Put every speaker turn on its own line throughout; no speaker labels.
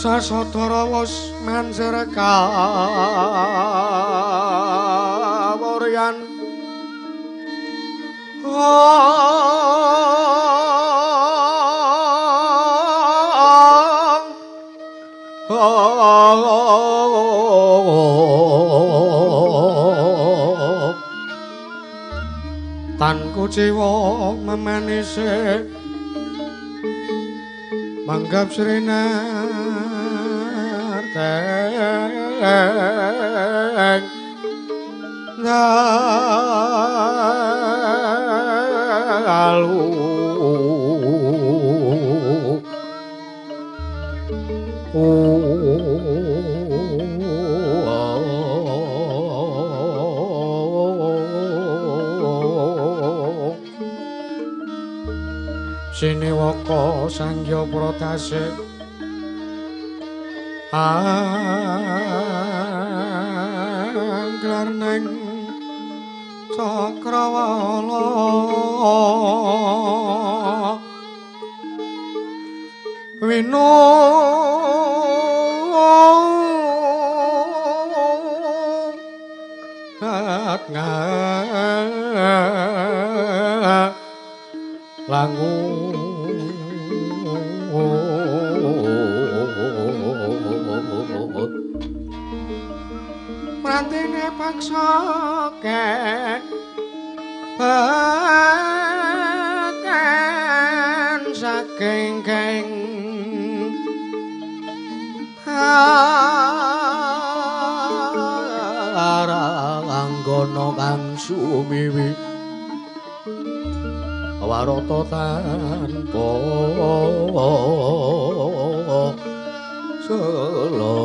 Sasatara wis manser kawuryan tan kuciwa memanise manggap srinarteng dalu Siniwaka Sangya Pratase anglar neng cakrawala winu langu prantene paksa keken saking keng aranggana kang sumiwi warata tanpa sela.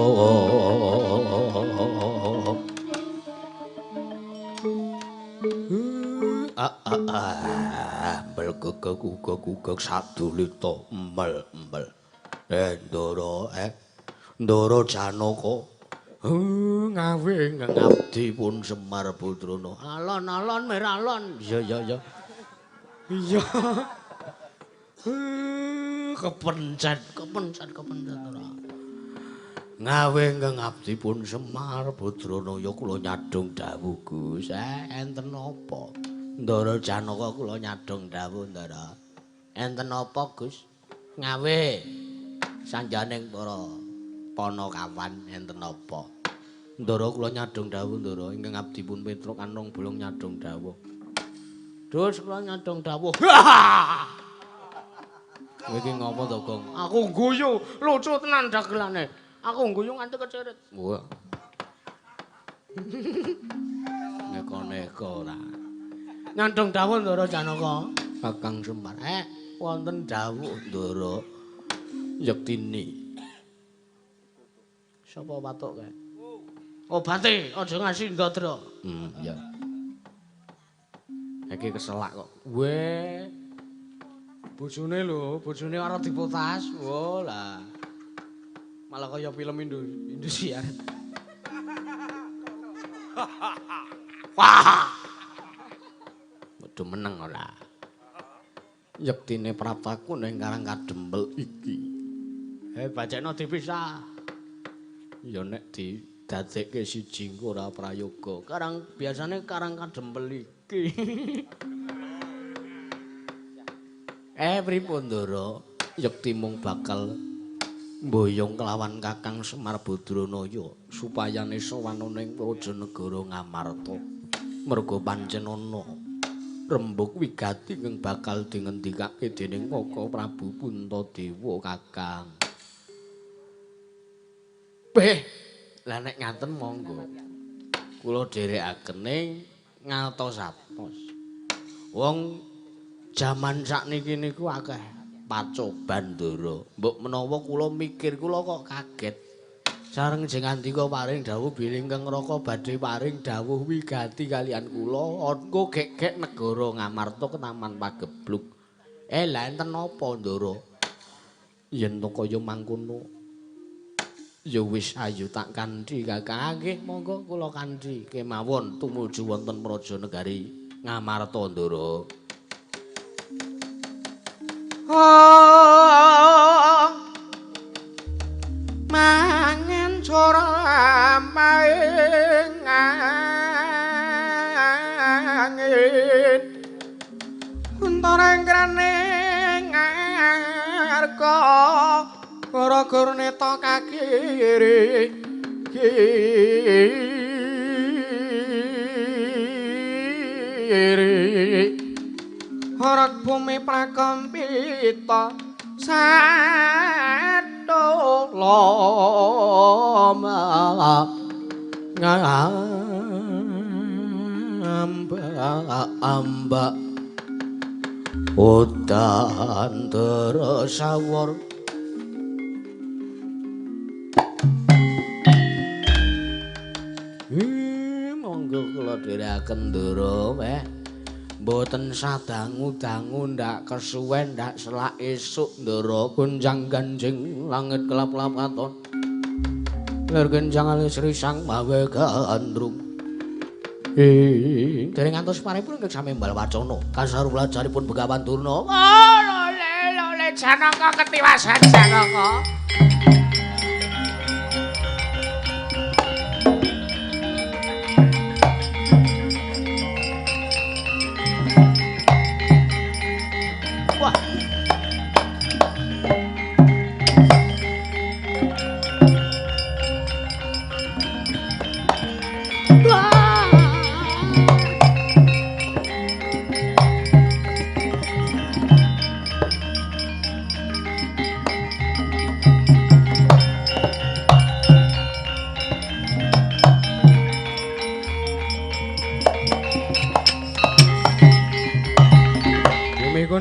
Mbel gegeg ugeg-ugeg sadulita embel-embel. Ndara Ndara Janaka, Ngawe ngabdi pun Semar Budrana. Alon-alon meralon. Iya iya iya. Iya. Kepencet, kepencet, kepencet ora. Ngawe ngabdi pun Semar Budrana ya kula nyadong dawuh Gus. Enten napa? Ndara Janaka kula nyadong dawuh Ndara. Enten napa Gus? Ngawe sanjaning para panakawan enten napa? Ndara kula nyadong dawuh Ndara ingkang abdi pun Petruk Anung Bolong nyadong dawuh. Dus kula nyadong dawuh. Kowe iki ngopo to, Gong? Aku guyu, lucu tenan dagelane. Aku guyu nganti keceret. Wah. Neko-neko ora. Nyadong dawuh Ndara Janaka. Kakang Semar. Wonten dawuh Ndara Yektini. Sapa watuk kae? Obate aja ngasi ndadra. Iya. Iki keselak kok. Weh. Bojone lho, bojone ora dipotas. Wo lah. Malah kaya film Indosiar. Wah. Waduh meneng ora. Yektine praptaku ning Karang Kadempel iki. Bacekno dipisah. Ya nek didadekke siji engko ora prayoga. Karang biasane Karang Kadempel iki. Pripun Ndara? Yekti mung bakal mboyong kelawan Kakang Semar Badranaya supayane sowan ning praja negara Ngamarta. Merga pancen ana rembug wigati ingkang bakal dingendikake dening Kaka Prabu Puntadewa Kakang. Beh, lah nek ngaten monggo. Kula dherekaken ning ngaltos-atos. Wong jaman sakniki niku akeh pacoban Ndara. Mbok menawa kula mikir kula kok kaget. Sareng jeng andika paring dawuh bilih ingkang Raka badhe paring dawuh wigati kalian kula engko gek-gek negara Ngamarta ketaman pagebluk. Lah enten napa Ndara? Yen to kaya mangkono ya wis ayo tak kanthi Kakang. Nggih monggo kula kanthi kemawon tumuju wonten praja negari Ngamarta Ndara.
Mangan cora maing angin kuntareng krane ngarka gara-gara neta kakiri kiri horok bumi prakempita satu
loma ngamba amba udan tersawur. Monggo kula dherekaken Ndara. Mboten sadangu-dangu ndak kesuwen ndak selak esuk Ndara gonjang ganjing langit kelap-kelap katon. Lir genjang alis risang mawe gandrung. Dereng ngantos paripun ingkang sami mbal wacana kasaru lajaripun Begawan Durna.
Oh lole lole Janaka ketiwasan Janaka.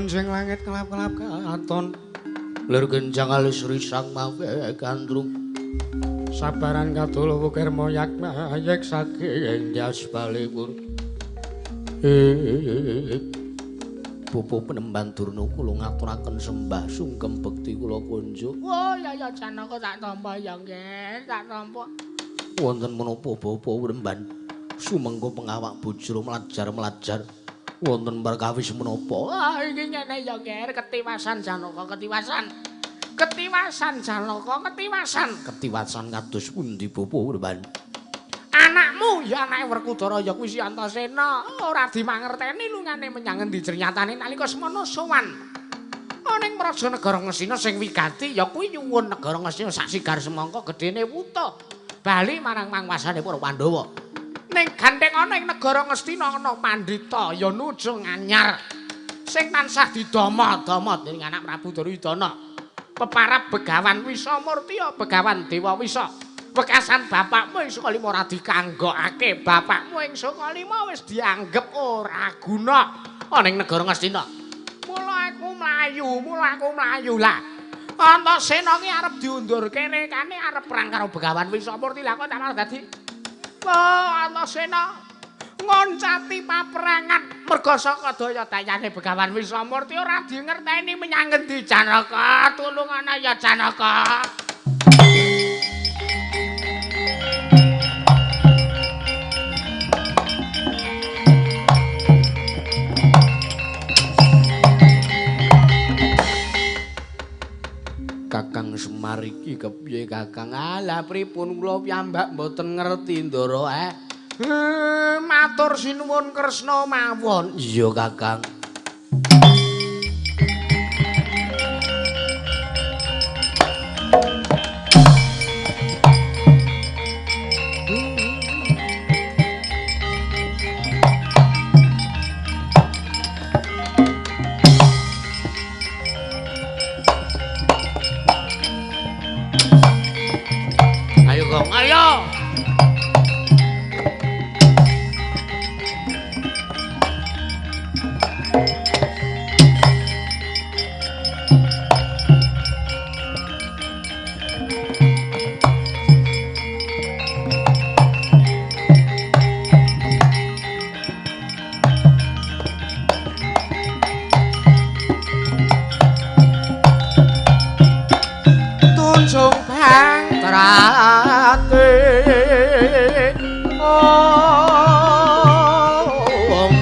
Sing langit kelap-kelap katon lir genjang alis risang mawe gandrung sabaran kadol wukir moyak mayek saking jas balipur. Pupu penemban Durna kula ngaturaken sembah sungkem bekti kula kunjuk.
Oh ya ya Janaka tak tampa ya nggih, tak tampa.
Wonten menapa Bapak Wremban? Sumengko pengawak bujur mlajar-mlajar. Wonten perkawis menapa?
Ah, iki ngene ya, Ger, ketiwasan Janaka, ketiwasan. Ketiwasan Janaka, ketiwasan.
Ketiwasan kados pundi Bapak Wremban?
Anakmu ya anake Werkudara ya kuwi si Antasena, ora dimangerteni lungane menyang endi jernyatane nalika semana sowan. Ning Praja Negara Ngastina sing wigati ya kuwi nyuwun negara Ngastina sak sigar semangka gedene wuta. Bali marang mangwasane para Pandhawa. Ning gandeng ana ing negara Ngastina ana pandhita ya Nujung Anyar sing tansah didama-dama dening anak Prabu Duryudana. Peparab Begawan Wisamurti ya Begawan Dewa Wisa. Wekasan bapakmu ing Sukalima ora dikanggokake, bapakmu ing Sukalima wis dianggep ora guna ana ing negara Ngastina. Mula aku mlayu, mula aku mlayu lah. Antasena ki arep diundurke rekane arep perang karo Begawan Wisamurti. Lah kok tak malah dadi oh, Antasena ngoncati paperangan merga saka daya dayane Begawan Wisamurti ora dingerteni menyang ngendi Janaka. Tulungana ya Janaka.
Kakang Semar iki kepiye Kakang? Alah pripun kula piyambak mboten ngerti Ndara eh.
Matur sinuwun Kresna mawon.
Iya Kakang. Ayo Gong, ayo.
Tunjung bangkrate ong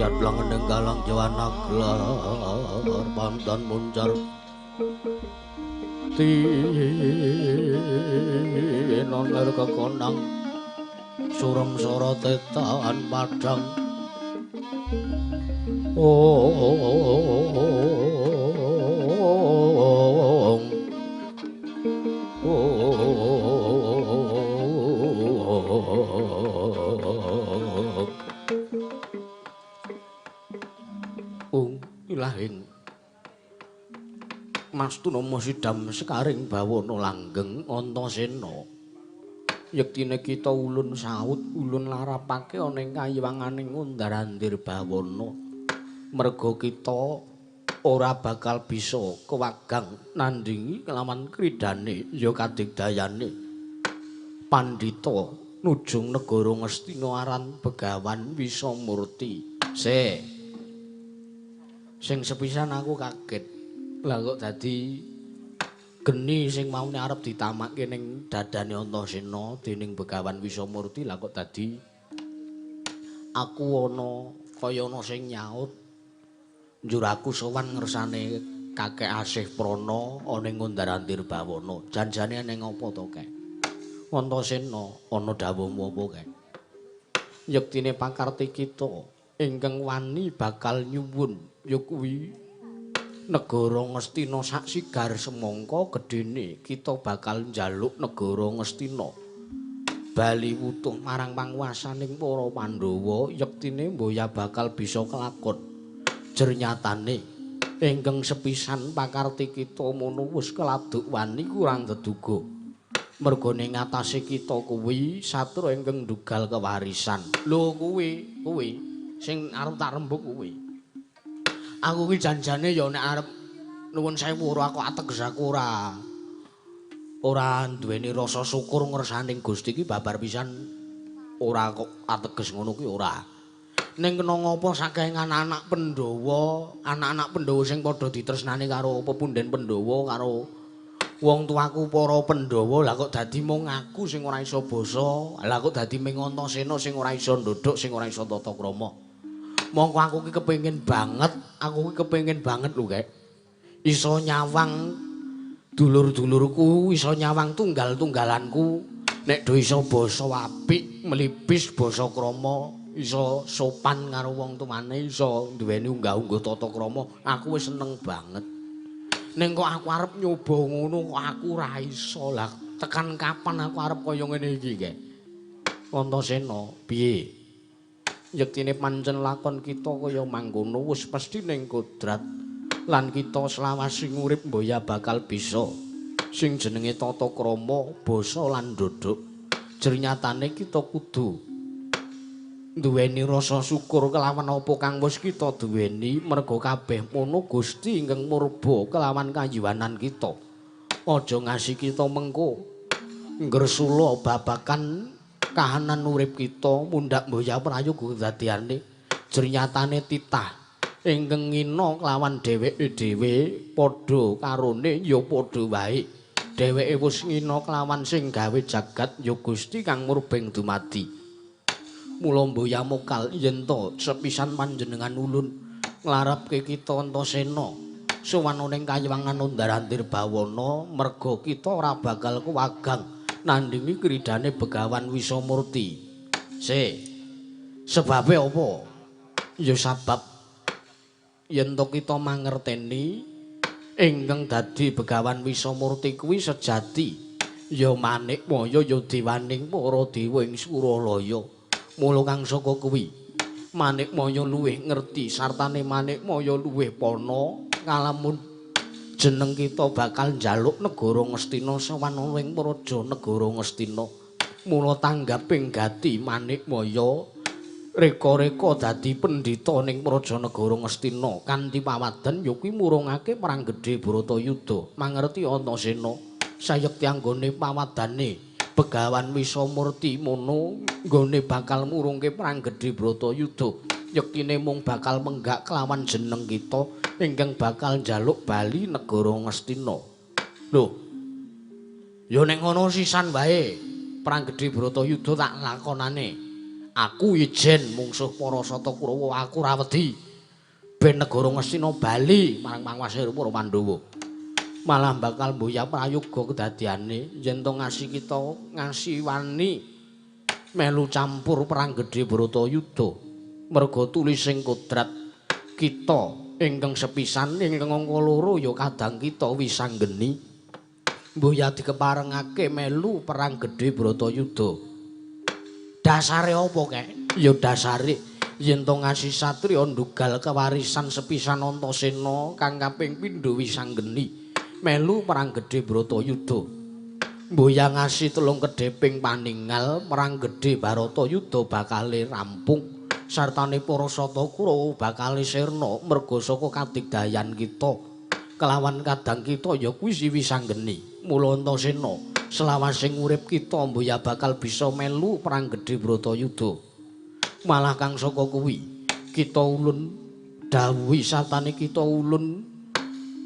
Jatlang ning galang jawana gelar pandan muncar tinoner kekonang surem sora tetan padang ong ong ilahing Mas Tunama sidam sekaring bawana langgeng Antasena. Yektine kita ulun saut ulun larapake ana ing kayiwanganing undar-andir bawana. Merga kita ora bakal bisa kewagang nandingi kelawan kridane ya kadigdayane pandhita nujung negara Ngastina aran Begawan Wisamurti. Se sing sepisan aku kaget. Lah kok dadi geni sing maune arep ditamakke ning dadane Antasena dening Begawan Wisamurti, lah kok dadi aku ana kaya ana sing nyaut njur aku sowan ngersane kakek Asih Prana ana ing Undar-andir Bawana. Janjane ning apa to, Kek? Antasena ana dawuhmu apa, Kek? Yektine pakarti kita ingkang wani bakal nyuwun ya kuwi negara Ngastina sak sigar semangka gedene kita bakal njaluk negara Ngastina bali wutuh marang panguwasaning para Pandhawa. Yektine mboya bakal bisa kelakon. Jernyatane ingkang sepisan pakarti kita mono wis keladuk wani kurang deduga. Mergane ngatasé kita kuwi satria ingkang ndugal kewarisan. Lho kuwi kuwi sing arep tak rembug kuwi. Aku ki janjane ya nek arep nuwun sewu ora kok ateges aku ora ora duweni rasa syukur ngersaning Gusti ki babar pisan ora kok ateges ngono ki ora. Ning kena ngapa saking anak-anak Pandhawa, anak-anak Pandhawa sing padha ditresnani karo pepunden Pandhawa karo wong tuaku para Pandhawa, lah kok dadi mung aku sing ora iso basa, lah kok dadi mung Antasena sing ora iso ndodhok, sing ora iso tata krama. Mongko aku ki kepengin banget, aku ki kepengin banget lho, Kek. Iso nyawang dulur-dulurku, iso nyawang tunggal-tunggalanku, nek do iso basa apik, mlibis basa krama, iso sopan karo wong tuane, iso duweni unggah-ungguh tata krama, aku wis seneng banget. Ning kok aku arep nyoba ngono kok aku ora iso. Lah tekan kapan aku arep kaya ngene iki, Kek? Antasena, piye? Yektine pancen lakon kita kaya mangkono wis pesthi ning kodrat lan kita selawase urip mboya bakal bisa sing jenenge tata krama, basa lan ndodhok. Jernyatane kita kudu duweni rasa syukur kelawan apa kang wis kita duweni, merga kabeh mono Gusti ingkang murba kelawan kayiwanan kita. Aja ngasi kita mengko ngresula babakan kahanan urip kita mundhak mboya prayoga kedadiane. Jernyatane titah ingkang ngina kelawan dheweke dhewe padha karone ya padha wae. Dheweke wis ngina kelawan sing gawe jagat ya Gusti kang murbeng dumadi. Mula mboya mokal yen to sepisan panjenengan ulun nglarapke kita Antasena sowan ning kayiwangan Undar-andir Bawana, merga kita ora bakal kewagang nandingi kridane Begawan Wisamurti. Se sebabe apa? Ya sabab yen to kita mangerteni ingkang dadi Begawan Wisamurti kuwi sejati ya manik maya ya dewaning para dewa ing Suralaya. Mula kang saka kuwi manik maya luwih ngerti sartane manik maya luwih pana ngalamun jeneng kita bakal njaluk negara Ngastina sowan ing praja negara Ngastina. Mula tanggaping gati manik maya reka-reka dadi pendhita ning praja negara Ngastina kanthi pawadan ya kuwi murungake perang gedhe Bharatayuda. Mangerti Antasena sayekti anggone pawadane Begawan Wisamurti mono nggone bakal murungke perang gedhe Bharatayuda. Yektine mung bakal menggak kelawan jeneng kita ingkang bakal njaluk bali negara Ngastina. Lho. Ya nek ngono sisan wae perang gedhe Bharatayuda tak lakonane. Aku ijen mungsuh para Sata Kurawa, aku ora wedi. Ben negara Ngastina bali marang panguwasa para Pandhawa. Malah bakal mboya prayoga kedadiane yen to ngasi kita ngasi wani melu campur perang gedhe Bharatayuda. Merga tulising kodrat kita ingkang sepisan ingkang angka loro ya kadang kita wisanggeni. Mboya dikeparengake melu perang gedhe Bharatayuda. Dasare apa kek? Ya dasare yen to ngasi satriya ndugal kewarisan sepisan Antasena kang kaping pindho wisanggeni melu perang gedhe Bharatayuda. Mboya ngasi telung kedheping paningal perang gedhe Bharatayuda bakale rampung sartane para Sata Kurawa bakale sirna merga saka kadigdayan kita kelawan kadang kita ya kuwi si wisanggeni. Mula Antasena selawasing urip kita mboya bakal bisa melu perang gedhe Bharatayuda. Malah kang saka kuwi kita ulun dawuhi sartane kita ulun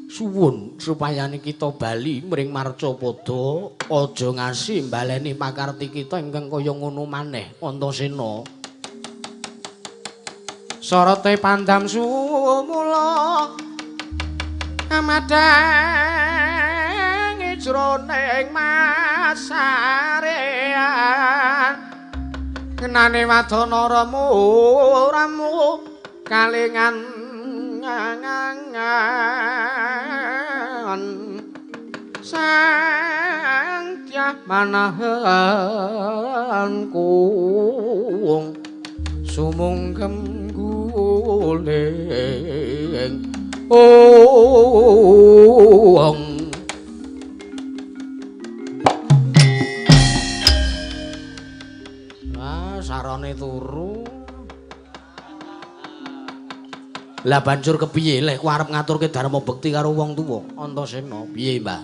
suwun supayane kita bali mring Marcapada aja ngasi mbaleni pakarti kita ingkang kaya ngono maneh Antasena.
Sorote pandam sumula amadang jroning masarean kenane wadana ramu ramu kalingan ngangan sang dyah manahan kuwung sumungkem guling ong.
Ah, sarane turu. Lah banjur kepiye leh ku arep ngaturke dharma bekti karo wong tuwa? Antasena, piye, Mbah?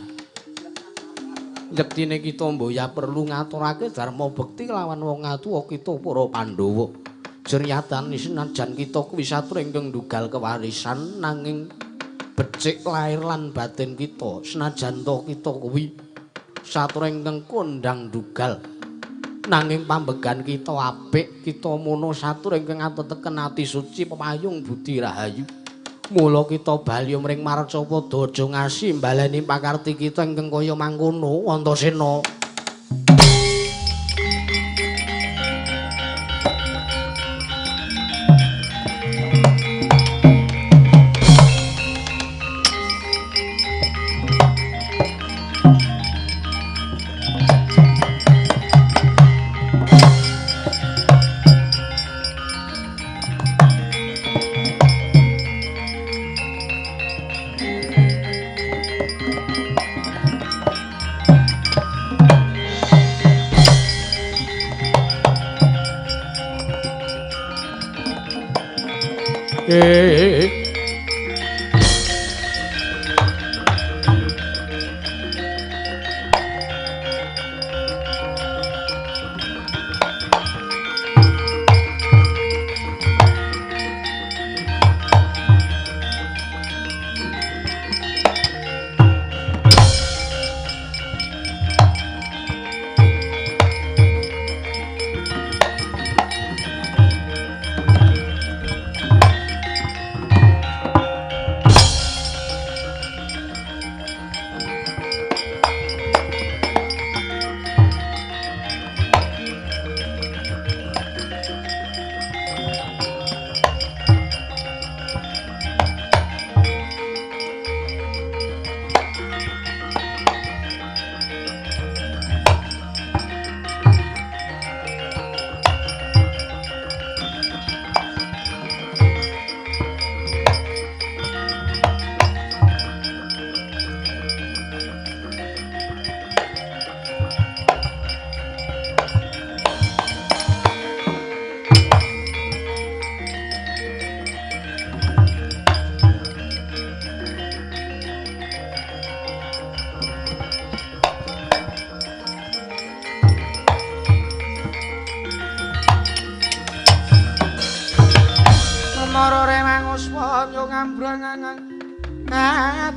Yektine kita mboya perlu ngaturake dharma bekti kelawan wong tuwa kita para Pandhawa. Jeryatane senajan kita kuwi satriya ingkang ndugal kewarisan nanging becik lahir lan batin kita senajan to kita kuwi satriya ingkang kondhang ndugal nanging pambegan kita apik kita mono satriya ingkang ateteken ati suci pepayung budi rahayu. Mula kita bali mring Marcapada aja ngasi mbaleni pakarti kita ingkang kaya mangkono Antasena.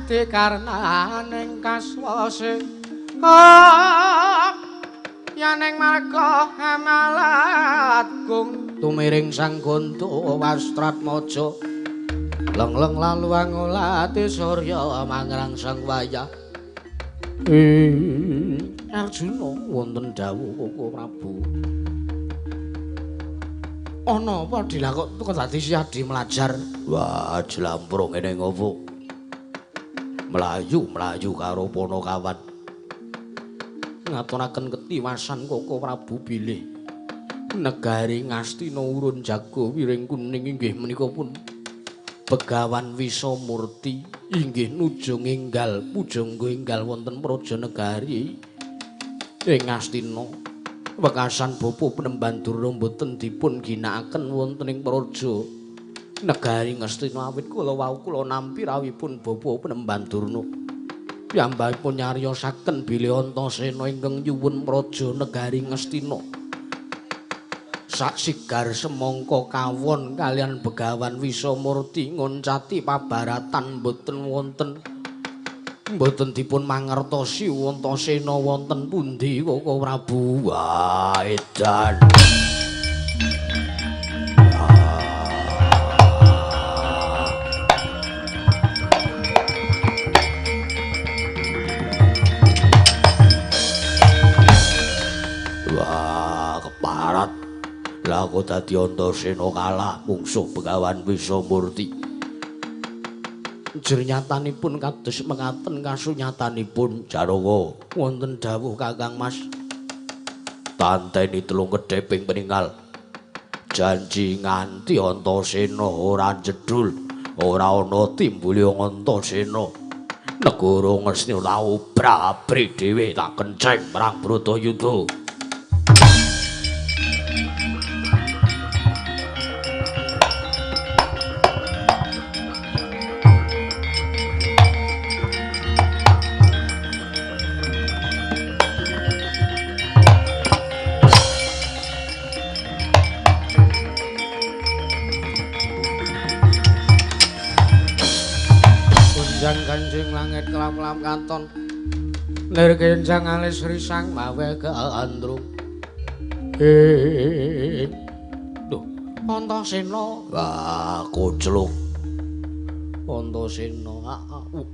Ade karnaning kaswase Yaning marga amalat gung
tumiring sang gonto wastratmaja lengleng lalu angolati surya mangrang sang wayah. Arjuna wonten dawuh Koko Prabu. Ana apa dilakok kok dadi siadi mlajar? Wah, jlamprung ngene ngopo? Mlayu-mlayu karo Panakawan. Ngaturaken ketiwasan Koko Prabu bilih negari Ngastina urun jago wiring kuning inggih menika pun Begawan Wisamurti inggih nujung enggal pujangga enggal wonten praja negari ing Ngastina. Wekasan bapa Penemban Durna mboten dipun ginakaken wonten ing praja negari Ngastina awit kula wau kula nampi rawuhipun bapa Penemban Durna. Piyambakipun nyariosaken bilih Antasena ingkang nyuwun praja negari Ngastina. Saksigar semangka kawon kalian Begawan Wisamurti ngoncati pabaratan mboten wonten mboten dipun mangertosi Antasena wonten pundi Koko Prabu. Wah, edan. Wah, keparat. Lah kok dadi Antasena kalah mungsuh Begawan Wisamurti. Jernyatanipun kados mekaten kasunyatanipun Jarwa wonten dawuh Kakang Mas. Tanteni telung kedheping peninggal. Janji nganti Antasena ora jedul, ora ana timbule Antasena. Negara Ngastina tak obra-abri dhewe tak kenceng marang Bratayuda.
Kanjeng langit kelam-kelam katon lir kenjang alis risang mawe
gandrung.
Duh, Antasena.
Wah, kocluk.
Antasena.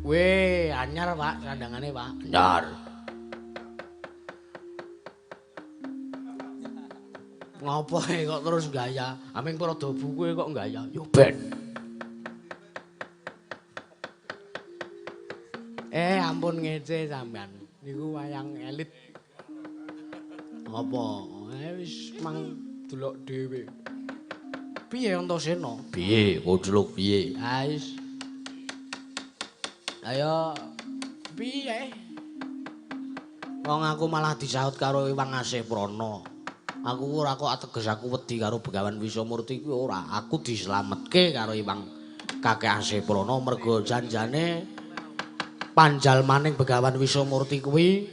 Weh, anyar Pak sandangane Pak.
Anyar.
Ngopo kok terus gaya? Aming Pradobu kowe kok gaya?
Yo ben.
Ampun ngece sampean. Niku wayang elit. Apa? Wis mang delok dhewe. Piye Antasena?
Piye kocluk piye?
Ha wis. Ayo piye?
Wong aku malah disaut karo Iwang Asih Prana. Aku ora kok ateges aku wedi karo Begawan Wisamurti kuwi ora. Aku dislametke karo Iwang Kakek Asih Prana mergo janjane panjalmaning Begawan Wisamurti kuwi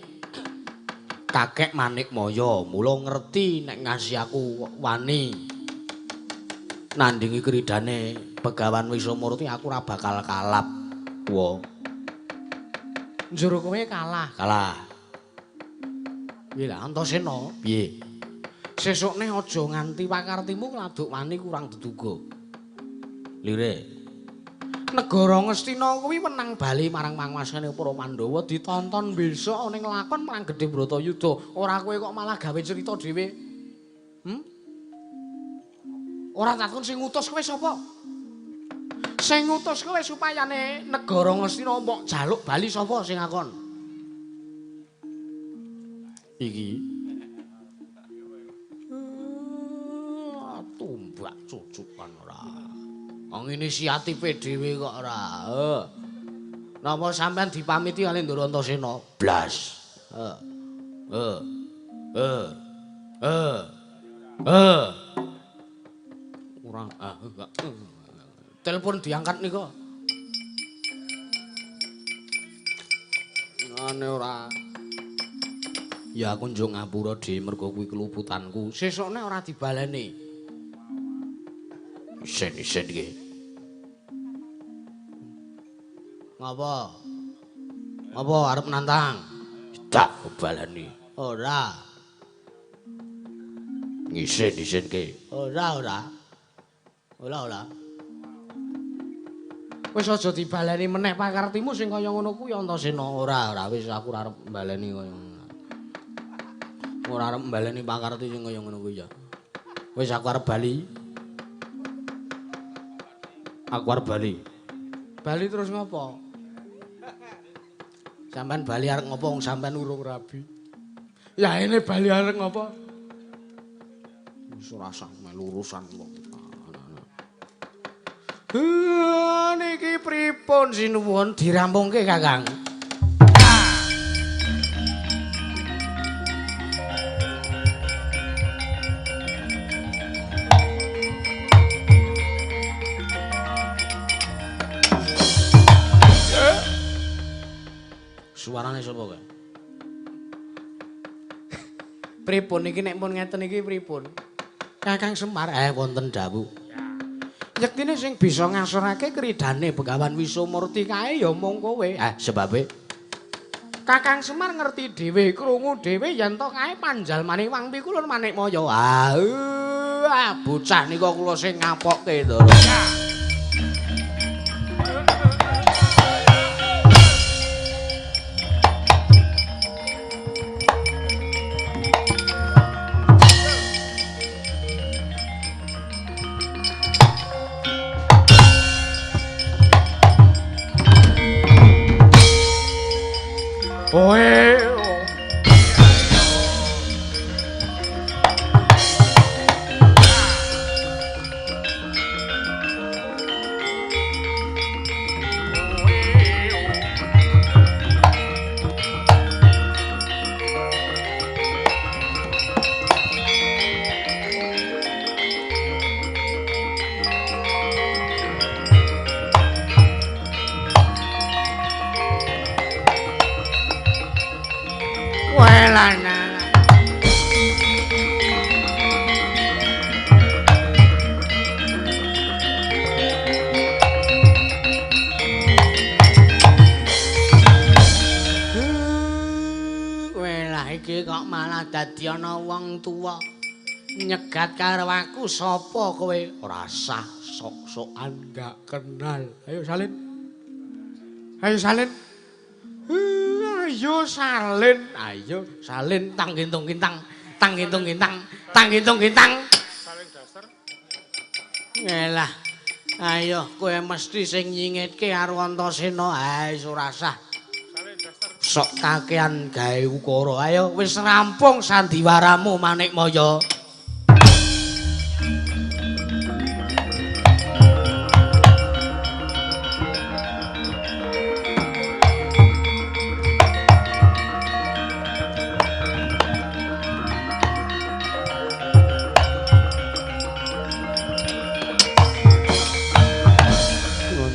kakek Manikmaya, mula ngerti nek ngasih aku wani nandingi kridane Begawan Wisamurti aku ora bakal kalap. Wo.
Njur kowe kalah.
Kalah.
Piye lah Antasena?
Piye?
Sesukne aja nganti pakartimu kladuk wani kurang deduga.
Lire.
Negara Ngastina kuwi menang bali marang panguwasane para Pandhawa ditonton besok ning lakon marang Gedhe Bratayuda. Ora kowe kok malah gawe cerita dhewe. Ora takon sing ngutus kowe sapa? Sing ngutus kowe supayane negara Ngastina mbok jaluk bali sapa sing akon?
Iki.
Tumbak cucukan ora. Wong inisiatife dhewe kok ora. Napa sampean dipamiti kali Ndara Antasena?
Blas.
Ora. Telepon diangkat nika. Ngene ora.
Ya aku njuk ngapura dhewe mergo kuwi keluputanku.
Sesukne ora dibaleni.
Isin-isin iki.
Ngapa? Ngapa arep nantang?
Tak baleni.
Ora.
Ngisin-isinke. Ora, ora. Ora, ora. Wis aja dibaleni meneh pakartimu sing kaya ngono kuwi Antasena. Ora, ora, wis aku ora arep mbaleni kaya ngono. Ora arep mbaleni pakarti sing kaya ngono kuwi ya. Wis aku arep bali. Aku arep bali. Bali terus ngopo? Sampeyan bali arep ngopo wong sampeyan urung rabi?
Ya ini bali arep ngopo?
Wis ora usah melu urusan wong. Niki pripun sinuwun dirampungke Kakang? Suarane sapa kae? Pripun iki nek pun ngeten iki pripun? Kakang Semar wonten dawuh. Yektine sing bisa ngasorake kridane Begawan Wisumurti kae ya mung kowe. Sebabe Kakang Semar ngerti dhewe, krungu dhewe yen to kae panjalmane Wang Pikulun Manikmaya. Bocah nika kula sing ngapokke, Ndara. Dadi ana wong tuwa nyegat karo aku sapa kowe? Ora sah sok-sokan
gak kenal. Ayo salin. Ayo salin. Ayo salin.
Ayo salin tang gintung gintang, tang gintung gintang, tang gintung gintang.
Salin daster.
Ngelah. Ayo kowe mesti sing nyingitke karo Antasena. Wis ora sah. Sok kakean gawe ukara. Ayo wis rampung sandiwaramu Manikmaya.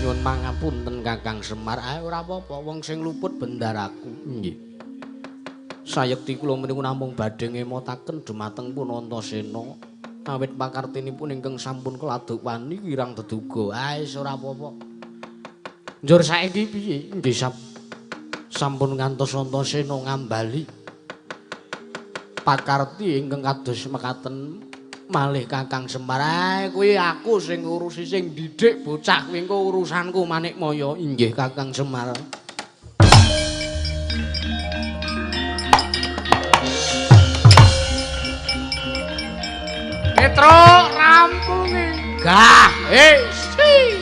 Nyuwun mangapunten Kakang Semar. Ayo ora apa-apa wong sing luput bendaraku. Nggih. Sayekti kula menika namung badhe ngemotaken dumateng pun Antasena. Awit pakartinipun ingkang sampun keladuk wani kirang deduga. Wis ora apa-apa. Njur saiki piye? Nggih sampun ngantos Antasena ngambali pakarti ingkang kados mekaten malih Kakang Semar. Kuwi aku sing ngurusi sing didik bocah kuwi engko urusanku Manikmaya. Inggih Kakang Semar.
Petro rampungi.
Gah, si.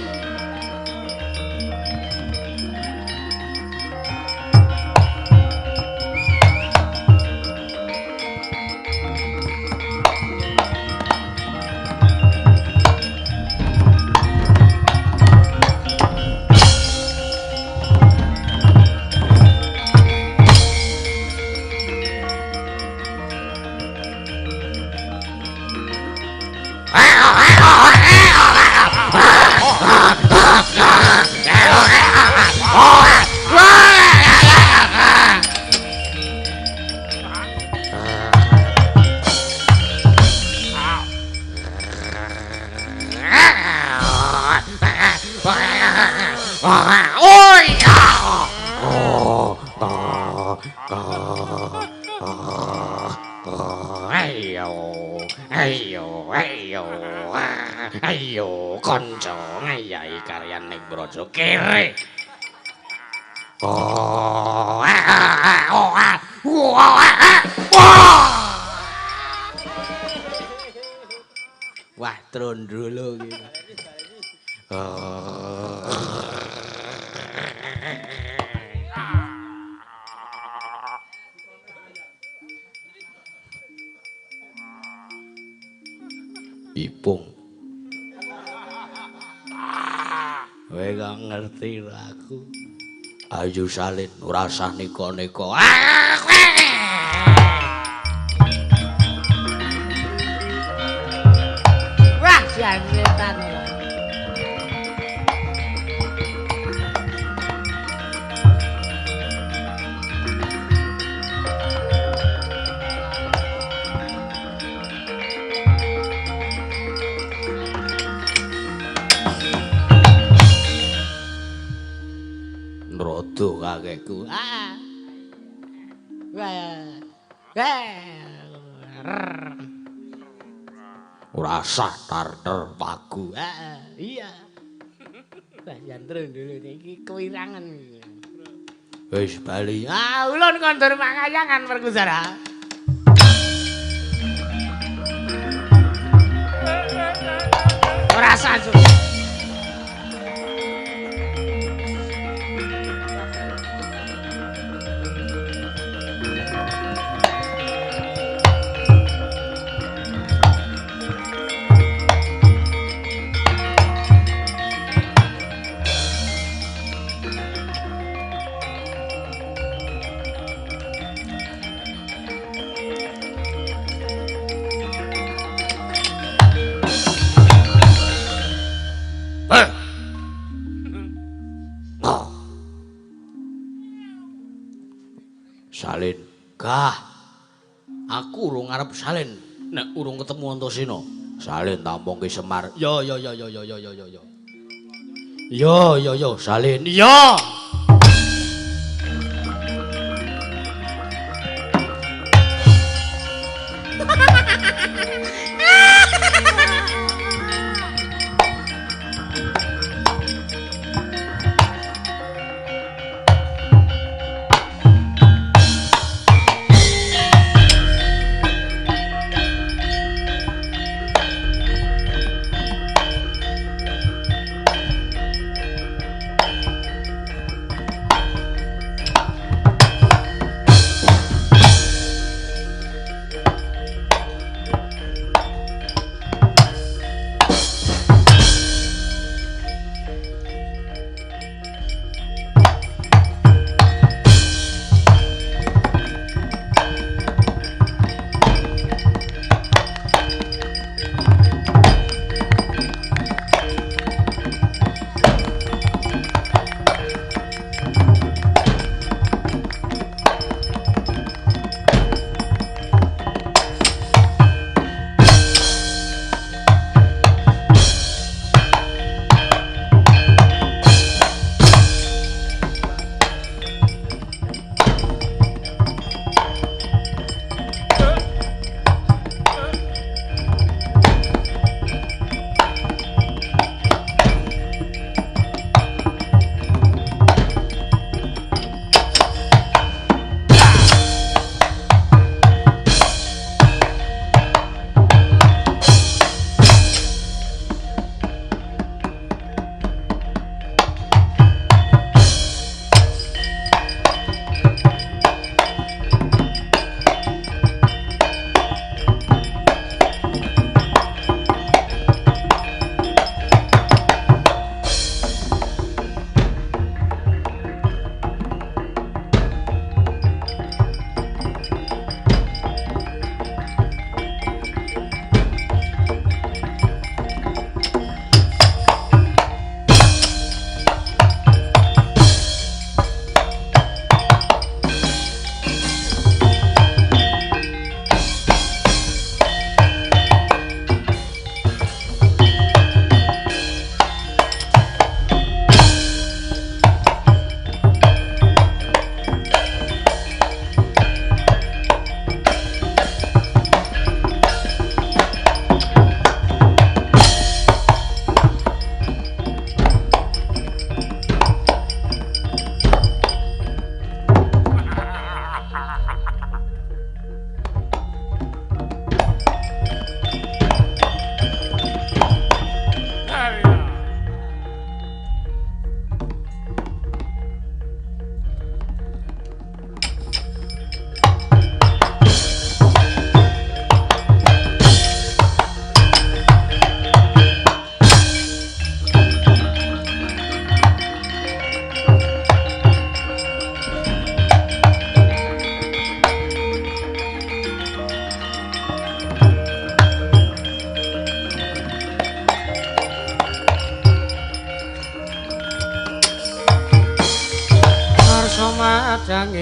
Ayo, ayo, ayo, ayo, kanca ngayahi karyan ning Braja kere. Oh, oh,
Wah, trondrolo iki. Ipung. Kowe gak ngerti aku. Ayo salin, ora usah neka-neka.
Wah, jan setan.
Nrodo kakekku.
Ah. Wah. Wah.
Ora sah tarter pagu.
Ah, iya. Wah, jan trondolo iki kewirangan iki.
Wis bali.
Ah, ulun kondur makayangan Werkudara. Ora sah.
Salin. Gah. Aku urung arep salin nek urung ketemu Antasena. Salin tampung ki Semar. Yo yo yo yo yo yo yo yo. Yo yo yo salin. Yo.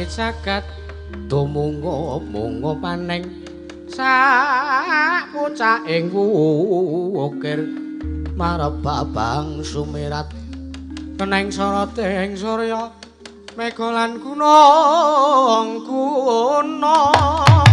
jagat dumunga-munga paneng sak pucaking wukir marep babang sumirat keneng soroting surya mega lan gunung gunung.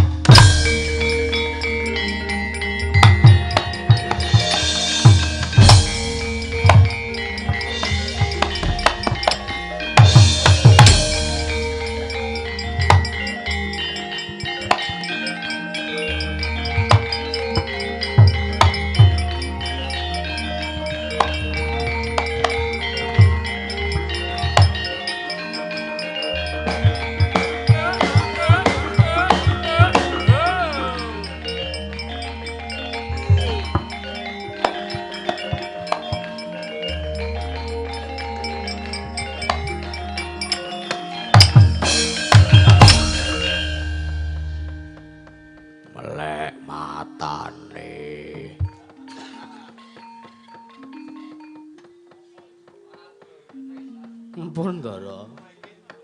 Ampun, Ndara.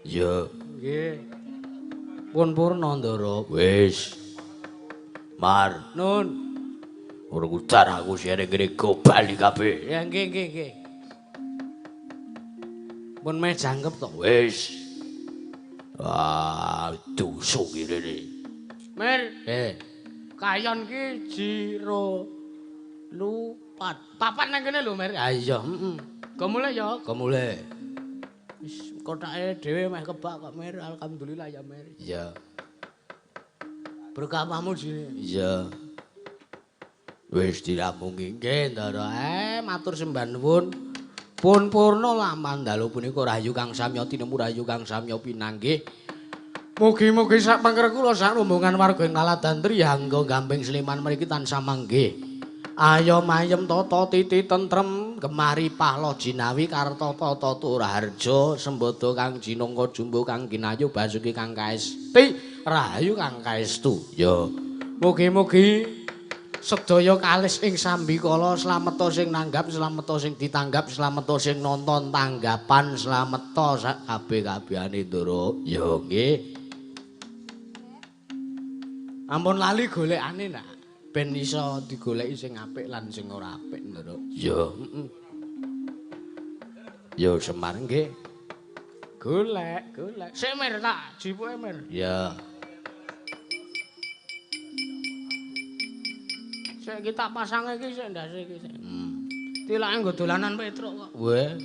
Ya.
Nggih. Pun purna, Ndara.
Wis. Mar.
Nun.
Ora ujar aku sing ngene go bali kabeh.
Ya nggih nggih nggih. Pun meh jangkep to.
Wis. Ah, dusuk rene.
Mir.
Eh.
Kayon ki jiro lupat. Papat nang kene lho, Mir.
Ha iya, heeh.
Go mulih ya.
Go mulih.
Wis kotake dhewe meh kebak kok, Mir. Alhamdulillah ya, Mir.
Iya.
Berkahmu jine.
Iya. Wis dirampungi.
Nggih, Ndara. Matur sembah nuwun. Pun purna laman dalu punika rahayu kang samya tinemu rahayu kang samya pinanggih. Mugi-mugi sak pangker kula sak rombongan warga ing Laladan Triyangga Gamping Sleman mriki tansah manggih. Ayo mayem tata titi tentrem gemari pahla jinawi karta tata turaharja sembada kang jinangka jumbo kang ginayu basuki kang kaesti rahayu kang kaestu.
Ya.
Mugi-mugi sedaya kalis ing sambikala slameta sing nanggap slameta sing ditanggap slameta sing nonton tanggapan slameta sak kabeh-kabehane Ndara.
Ya nggih.
Ampun lali golekane nak ben iso digoleki sing apik lan sing ora apik Ndara.
Ya.
Heeh.
Ya Semar nggih.
Golek, golek. Sik Mir tak jipuke Mir.
Ya.
Sik iki tak pasange iki sik ndase iki sik. Tilake nggo dolanan Petruk kok.
Weh.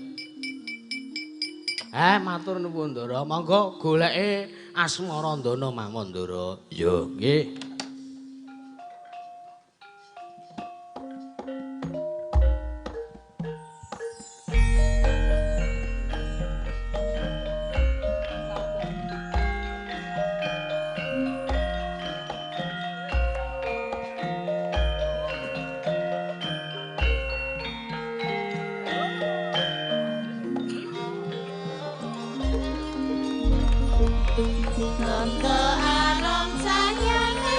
Matur nuwun Ndara. Monggo goleke Asmarandana mawon Ndara.
Ya nggih.
Nanda arom sayane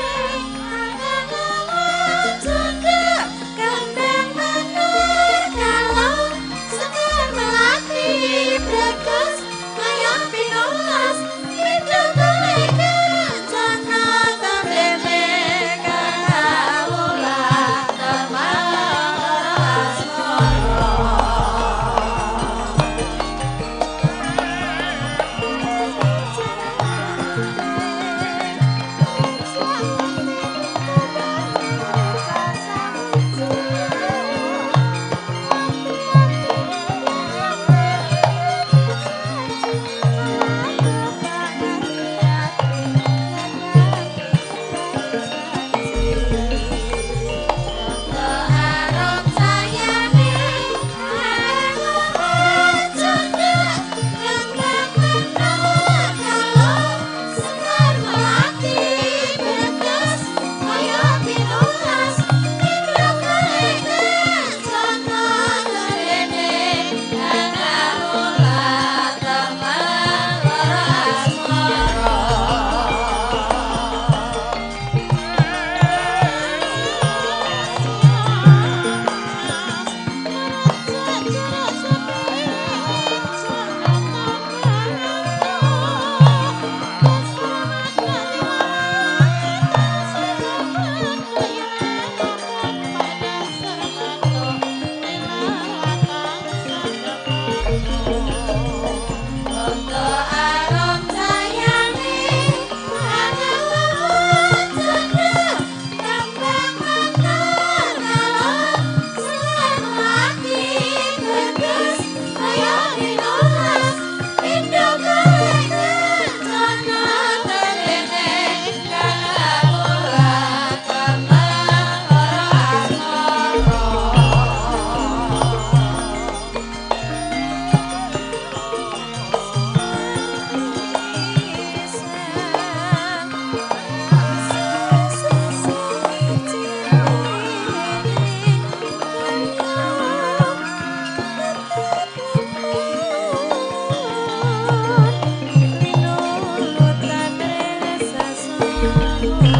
Thank you.